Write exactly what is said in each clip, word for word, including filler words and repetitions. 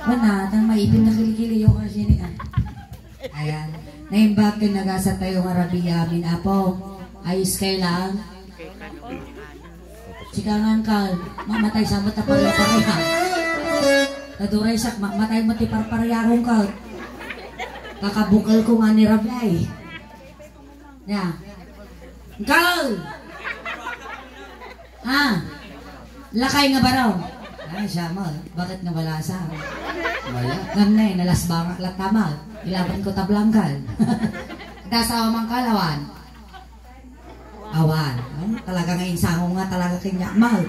Wala, tang maipit na kilikili yung kasi ni, ah. Ayan. Naimbag ken nagasat tayo nga rabii amin, Apo. Ayos kayo lang? Sikangan ka, mamatay sa mata pare-pareha. Taduray siya, mamatay mo ti parpareha kong ka. Kakabukal ko nga ni Rabiay. Ya. Uncle! Ah! Lakay nga baro. Ay, siya mo. Bakit nga wala sa? Wala. Ngam na eh, nalasbangak lang tama. Ilaban ko tablanggal. Dasawa man kalawan. Awan. Hmm, talaga nga insango nga talaga kanya mal.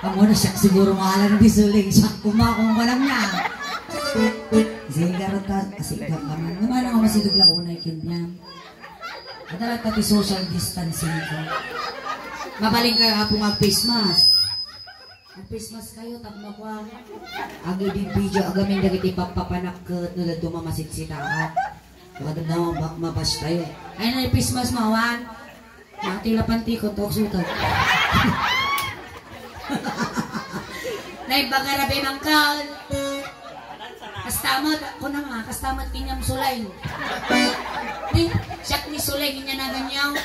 Amo na siya siguro nga alam di suling siya kumakong walang niya. Sige, garota. Kasi ikaw naman. Naman ako masidog lang unay kanya. Adala ta ti social distancing ko. Mabalin kayo, Apo, nga Christmas. Ang Christmas kayo, tapno ko ang agi video, agamin dagiti papapanak ket no daduma masitsitaan. Wag na ma- mabas tayo. Ay na Christmas mawan. Mati la pantikot, oksutan. Naibaga rabi mangkal. Kastamot, ako na nga, kastamot inyam sulay. Ni, siyak ni sulay, inya na ganyan.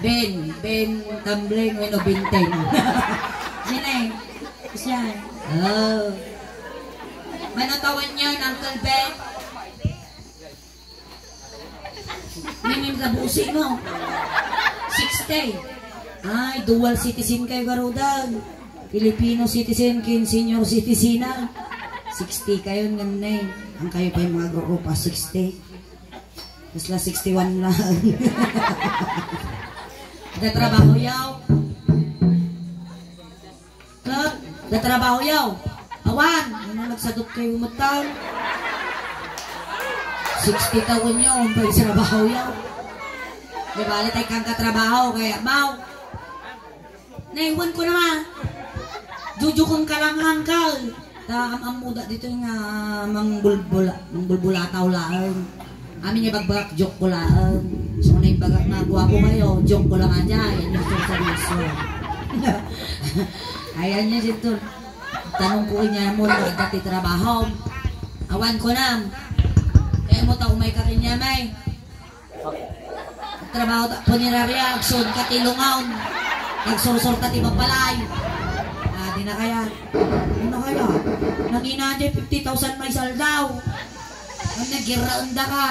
Ben, Ben Tumbling, weno Binteng. Sino eh? Siya. Oh. Mano taon niya, Uncle Ben? Ningin ka busi mo. Sixty. Ay, dual citizen kayo, garudan. Filipino citizen, kin senior citizen na. Sixty kayo, ngan na eh. Ang kayo pa yung mga grupo, sixty. Mas la sixty-one lang. Ada trabaho yaw. Ket, da trabaho yaw. Awan, ano nagsadot kayo umutang? Sixty taon nyo, ang pay trabaho yaw. Di ba, tayo kang katrabaho, kaya mau. Naiwan ko naman. Jujukon ka lang, angkal. Ta, am-, ammuda dito nga mangbulbula, mangbulbulataw laeng. Amin nga bagbagak, joke ko laeng. So, na yung bagak nga guwapo kayo, joke ko lang aja. Yan yung sa servisyo. Ayan niya dito. Tanong ko kanya mo, dati trabaho. Awan ko na. Kaya mo ta umay ka kanya, may. Trabaho ta, punerarya, agsuod ka ti lungawn. Agsursur ta ti mabalay. Ah, di na kaya. Ano kaya? Nangina di fifty thousand may saldaw. Ang nagiraon da ka.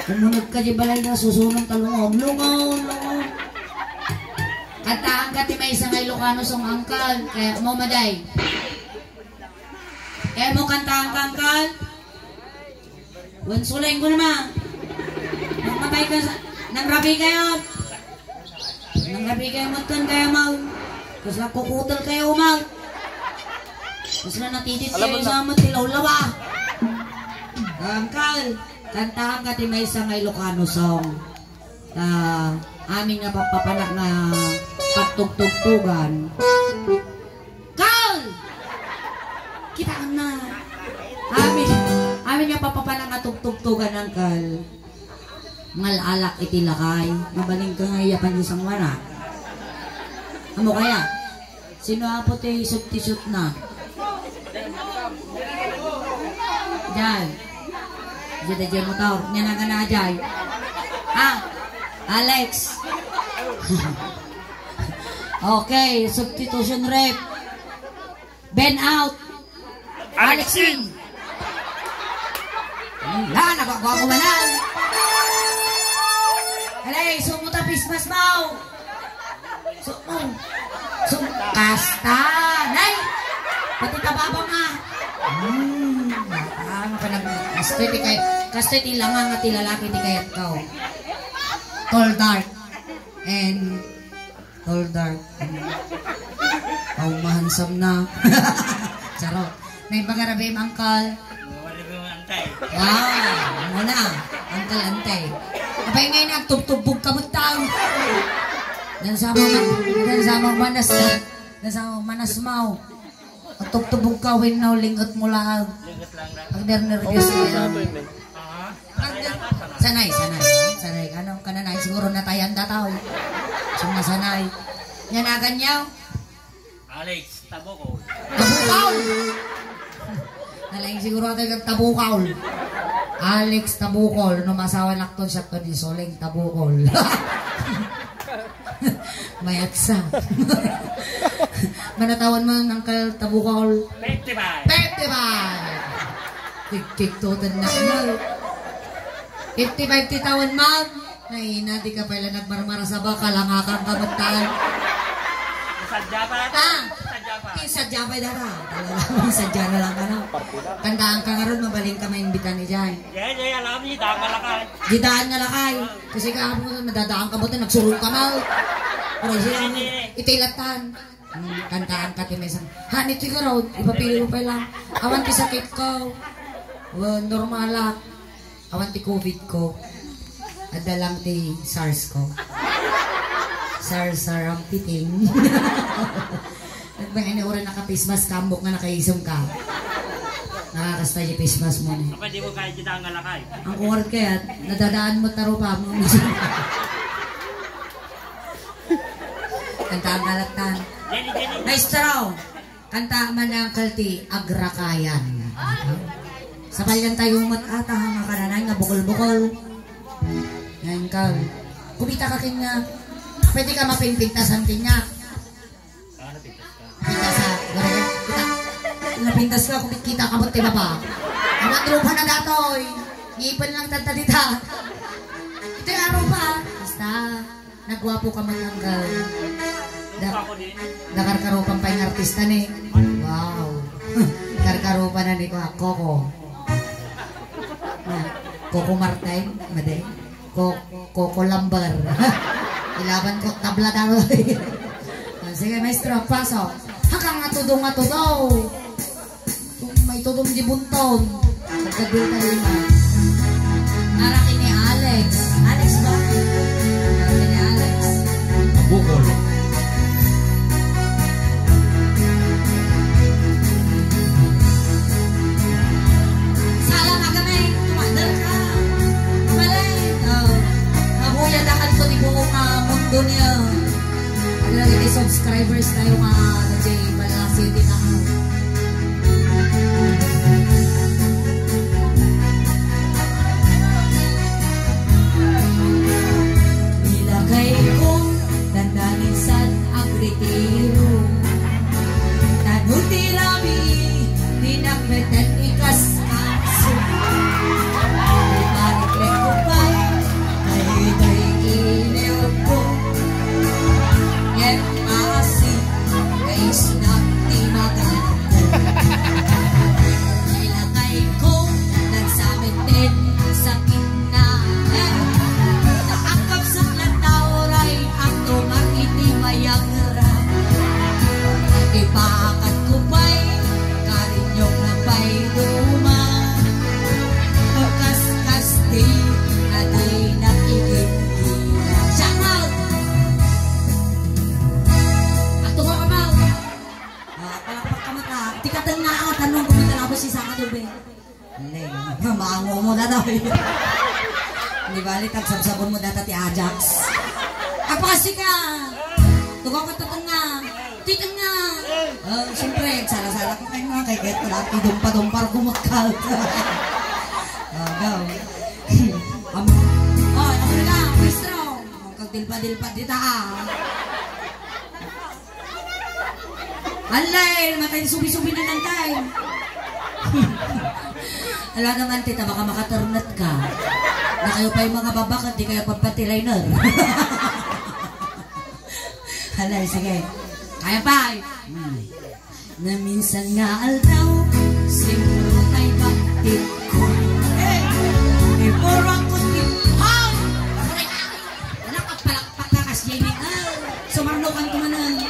Kumunod ka di balay na susunon ta lungawn. Lungawn, lungawn. Kantaan ka ti maysa nga Ilocano song, angkal. Kaya mo, maday. Kaya mo kantaan ka, angkal. Wen, suleng ko naman. Magmatay ka sa, nang rabi kayo. Nang rabi kayo, matkan kayo, mag. Tapos nagkukutal kayo, mag. Tapos na natitid kayo sa amat, tilawlawa. Angkal, kantaan ka ti maysa nga Ilocano song. Ta, amin nga papapanak nga pagtugtugtugan. Call! Kita ka na. Amin, amin nga papapanak nga tugtugtugan, angkal. Ngal-alak iti lakay. Mabaling ka nga iya pangisang wara. Amo kaya? Sino apo ti substitute na? Jay. Jay, Jay motor. Niya na gana, Jay. Ah, Alex. Okay, substitution ref. Ben out. Alexin. Ala, nagwagwapo manan. Alay, sumuta Christmas mau. So, oh. So, kasta. Nay! Pati ka baba nga. Hmm. Ah, makanag-, kastoy ti kay, kastoy ti langa nga ti lalaki ti kayat ka, oh. Tall, dark, and tall, dark. Ang mahansam na. Charot. May bagarabi, angkal. Wow, muna. Angkal, antay. Abay, ngayon, nagtubtubbog ka mo, tao. Dan sa mga, dan sa mga manas, dan sa mga manas mau. Nagtubtubbog ka, when now, lingot mo lang. Pag nervyos ka yan. Sanay, sanay. Sanay. Ano, kananay, siguro natayan da tao. Sung nasanay. Yan, agan niya. Alex, taboko. Taboko! Siguro atay kang Tabukol. Alex Tabukol, no masawa nakton siya to ni Soleng Tabukol. Mayat sa. Manatawan mo, Uncle Tabukol? Fifty-five. Fifty-five! Tiktik to, tanak mo. Fifty-five ti tawen, ma'am. Naina, di ka pala nagmarmarasaba, kalangakan ka, batal. Sadya pa. Ah! Sadya pa. Sadya pa, dara. Talaga, sadya na lang, ano. Kantaan ka nga ron, mabalin ka maimbitan ni Jai. Jai, Jai, alam niyo, daan nga lakay. Di daan nga lakay. Kasi ka, madadaan ka ba ito? Nagsurong ka, mal. Pero siya, itilatan. Hmm, kantaan ka, ti maysa. Ha, nito ka raw, ipapili mo pa lang. Awan ti sakit ko. Well, normal lang. Awan ti covid ko. Adda lang ti SARS ko. SARS, sarang piting. Nagmay ani oras naka-face mask ka, ambok nga nakaisem ka. Nakakasta ti face mask mo ni. Pwede mo kaya kita ang ngalakay. Ang kuwar kaya, nadadaan mo taro pa mo. Kantaan ka lang tan. Jenny, Jenny. Maestro! Kanta man ni Uncle ti Agrakayan. Sapalyan tayo met ata, ha, nga kananay nga bukol-bukol. Ngayon ka, kumita ka kanya. Pwede ka mapinpintasan kanya. Pintas ka. Kita, napintas ka, kumikita ka mo, ti baba. Ang trupa na datoy. Ngipin lang tanta dita. Ito yung araw pa. Basta. Nagwapo ka man, Uncle. Da-, dakarkarupan pay nga artista ni. Wow. Karkarupan na ni Coco. Na, Coco Martin, madi. Co-, Coco Lumber. Ilaban ko, tabla daw. Ah, sige, maestro, pasok. Haka nga tudong nga tudong. Maitudong di bunton. Pagkadul ka lima. Naraki ni Alex. Alex ba? Naraki ni Alex. Bukol. Sala ka kami, tumakder ka. Balik. Oh. Mahuya na kanto ni buong, ah, mundo niya. Lagi ti subscribers tayo nga na J Balasi ti na. Nilakay ko, dandanin sad agritiro. Tanu ti rabi, di nakmetan ni kaskaso. Di parang lekupay, kay day iniw ko. Ngem asi, kaisnak ti magako. Ilakay ko, nagsamiten sa kinna. Eh, naangkapsat na tao, ray, ang tumar iti mayagra. Ipakat ko pay, karinyong na pay luma. Kaskas di, na di nakikit. Shout out! Ato ka, Amaw! Ah, palakpak ka mata. Ti katengnga, ah, tanong ko mata na ako si Saka Dube. Hindi, maango mo na daw. Hindi bali, tagsabsabon mo data ti Ajax. Apasi ka! Tugaw ka tatengnga. Ti tengnga! Oh, siyempre, sala-sala ko kayo nga, kay kahit wala, ti dumpa-dumpar kumakal. Ah, go. Am-, oh, ano na, maestro? Ang kagdilpa-dilpa dita, ah. Alay, matay subi-subi na lang tayo. Ala naman, tita, baka makaternet ka. Na kayo pa yung mga babakat, di kayo pagpatilay na. Alay, sige. Kaya pa, eh. Hmm. Naminsan nga aldaw, simurot ay baktit ko. Eh, eh, puro ang kutit. Hoy! Aray! Anak, pagpalakpak ka, kas Jenny. Ah, sumarno kan kumanan.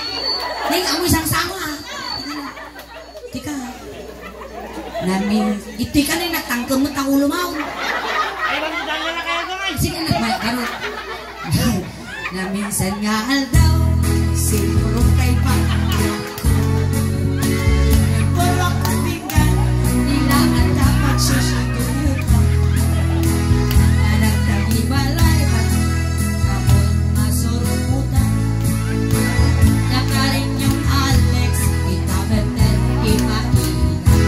Nay, amoy sang sama, ah. Tika. Namin, iti ka na yung nagtangkam mo, tangulo mo. Ay, bang dahil na kayo, bang? Sige, nagmay, ano? Naminsan nga aldaw, simurot kay pa. Nagpurok ang pinggan, kailangan dapat susutukan. Anak na di balay, ba't kapon masuruputan? Nakarin yung Alex, itabat na ipakita.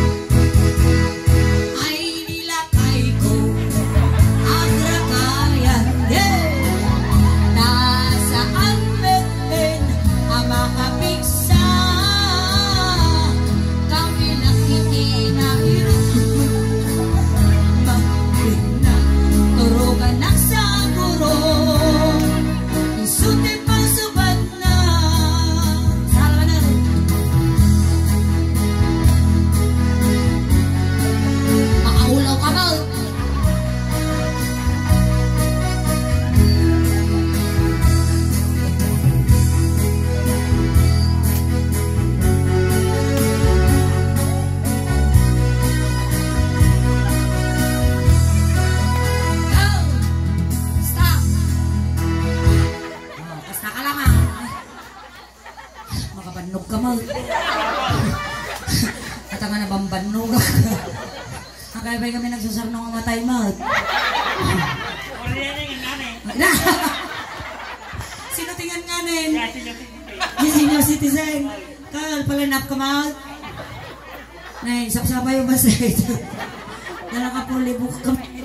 Ano ka? Akay pay kami nagsasarno nga matay mo. Oriyan nga nganen. Na! Sino tingan nganen? Yes, senior citizen. Yes, senior citizen. Kal, palanap ka, Mag. Nay, sapsapay yung basta ito. Na nakapulibok kami.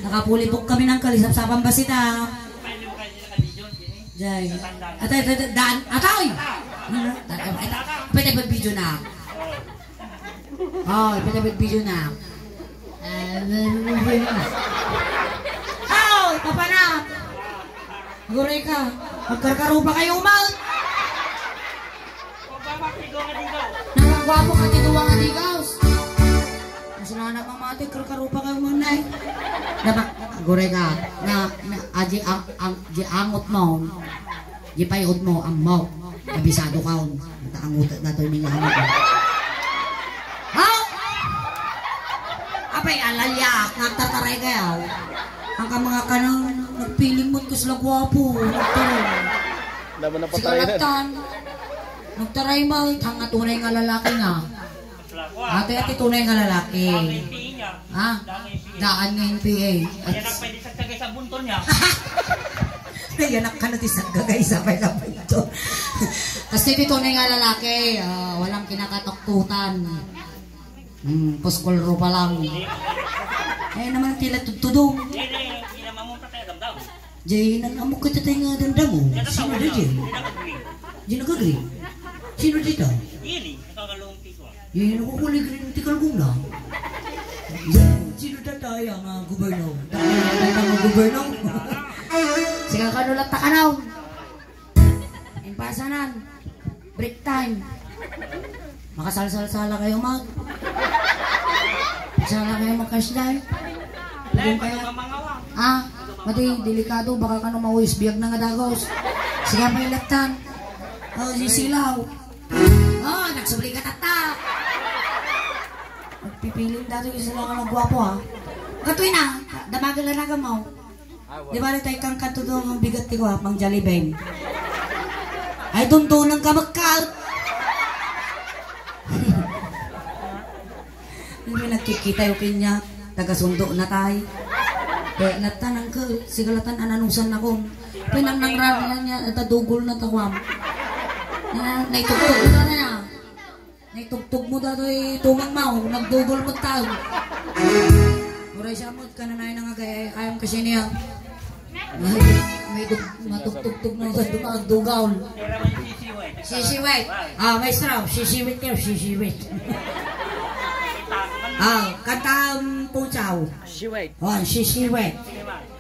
Nakapulibok kami ng kalisapsapan ba sita? Jay. Atay, atay, atay, daan. Atay! Ano? Atay, atay, atay, video na. Oh, ipatapit video na. Hoy, papanap! Aguray ka. Magkarkarupa kayo, umaut! Nakagwapo ka, tituwa nga digaws. Mas na namamati, karkarupa kayo, manay. Dapat, aguray ka. Na, na, aji, ang, ang, di angot mo. Di pay udmo, ammok. Kabisado kaon. Nataangutan na to yung mga anak. Ha? Apay, alalya, nagtataray kayo. Ang ka mga kanang nagpiling mo't kasla gwapo. Nagtaray. Dama na patay na. Sigalatan. Nagtaray mo, ang nga tunay nga lalaki nga. Ate, ate, tunay nga lalaki. Ha? Daan nga N P A. Kaya na pwede sa tagay sa bunton niya. Kaya na ka na ti sagagay sa pay sa bunton. Kasi ti tunay nga lalaki, ah, walang kinakatuktutan. Hmm, puskol rupa lang. Eh, naman tila tudtudong. Hindi, hindi, hindi naman mo pa tayo damdam. Jay, nang amok ka tatay nga damdamo. Sino da, Jay? Jay, nag-agree. Sino dito? Yun eh, nakakalungti ko. Jay, nakukulig rin ti kalgong na. Jay, sino tatay ang, ah, gobyerno? Tatay ang gobyerno? Sige, kanulat ta ka na. Impasanan. Break time. Makasalsal-sala kayo, Mag. Sala kayo, Mag, kasday. Pwede kayo. Ah, mati, delikado. Baka kano mawis, biyag na nga dagos. Sige, may latan. Oh, sisilaw. Oh, nagsubli ka, tata. Magpipiling dati yung sila nga gwapo, ha? Katoy na, damagal na nagamaw. Di ba, tayo kang katuto ang bigat ti ko, ha, pang Jollibee. Ay, tuntunan ka magkaot. Hindi nagkikita yung kanya, taga-sundo na tayo. Kaya natan ang ka, sigalatan ananusan ako. Pinang nangrarian niya, at dugol na tawam. Na, naitugtog na na. Naitugtog mo datoy tumang mo, nagdugol mo taon. Uray siya mo, kananay na nga kaya, kayang kasi niya. May, may dug-, matugtugtog mo sa dumagdugaw. Sisiwit. Ah, maestro, sisiwit kayo, sisiwit. Ah, kanta ang pusaw. Siwit. Oh, sisiwit.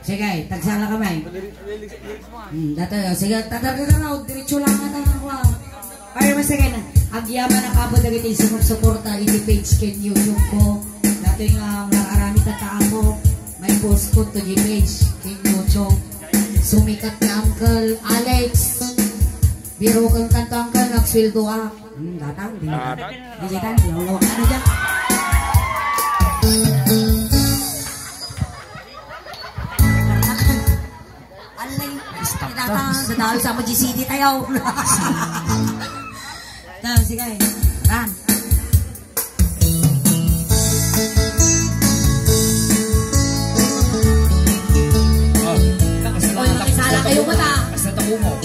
Sige, tagsala kami. Hmm, dati, sige, tatarga ka na, diretso lang ang tanga ko, ah. Ay, mas sige na. Agyaman a kayo dagiti sumupsuporta iti page ken YouTube ko. Dati nga, nga arami tataako, may post ko to di page ken YouTube. Sumikat na Uncle Alex. Biro kang kanta, Uncle, nagsweldo ka. Hmm, datang, di na. Datang. Di kita, di na, ano dyan? Alay, stop, stop. Dadal sa G C D tayo. Ta, sige. Ran. Oh, nakasala, nakasala kayo mata. Basta takumo.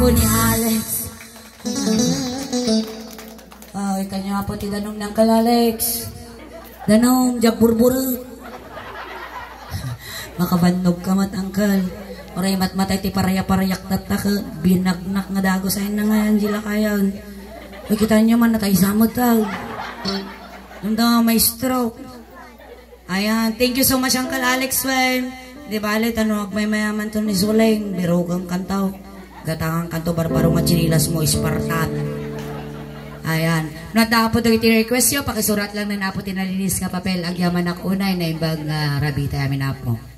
Ni Alex. Ay, kanya po ti danong ni Uncle Alex. Danong, diak burbur. Makabannog ka met, Uncle. Uray matmatay ti paraya-parayak tatta ket binagnak nga dagus ay na nga yan, di lakayan. Uy, kita nyo man, natay sa met, ah. Nung daw may stroke. Ayan. Thank you so much, Uncle Alex, wen. Di bale, tano agmaymayaman to ni Zuleng. Birugam kantaw. Gatangan kanto barbaro nga chinilas mo, Spartan. Ayan. No adda apo dagiti request yo, pakisurat lang na napo ti nalinis nga papel. Agyamanak unay, naimbag nga rabita amin apo.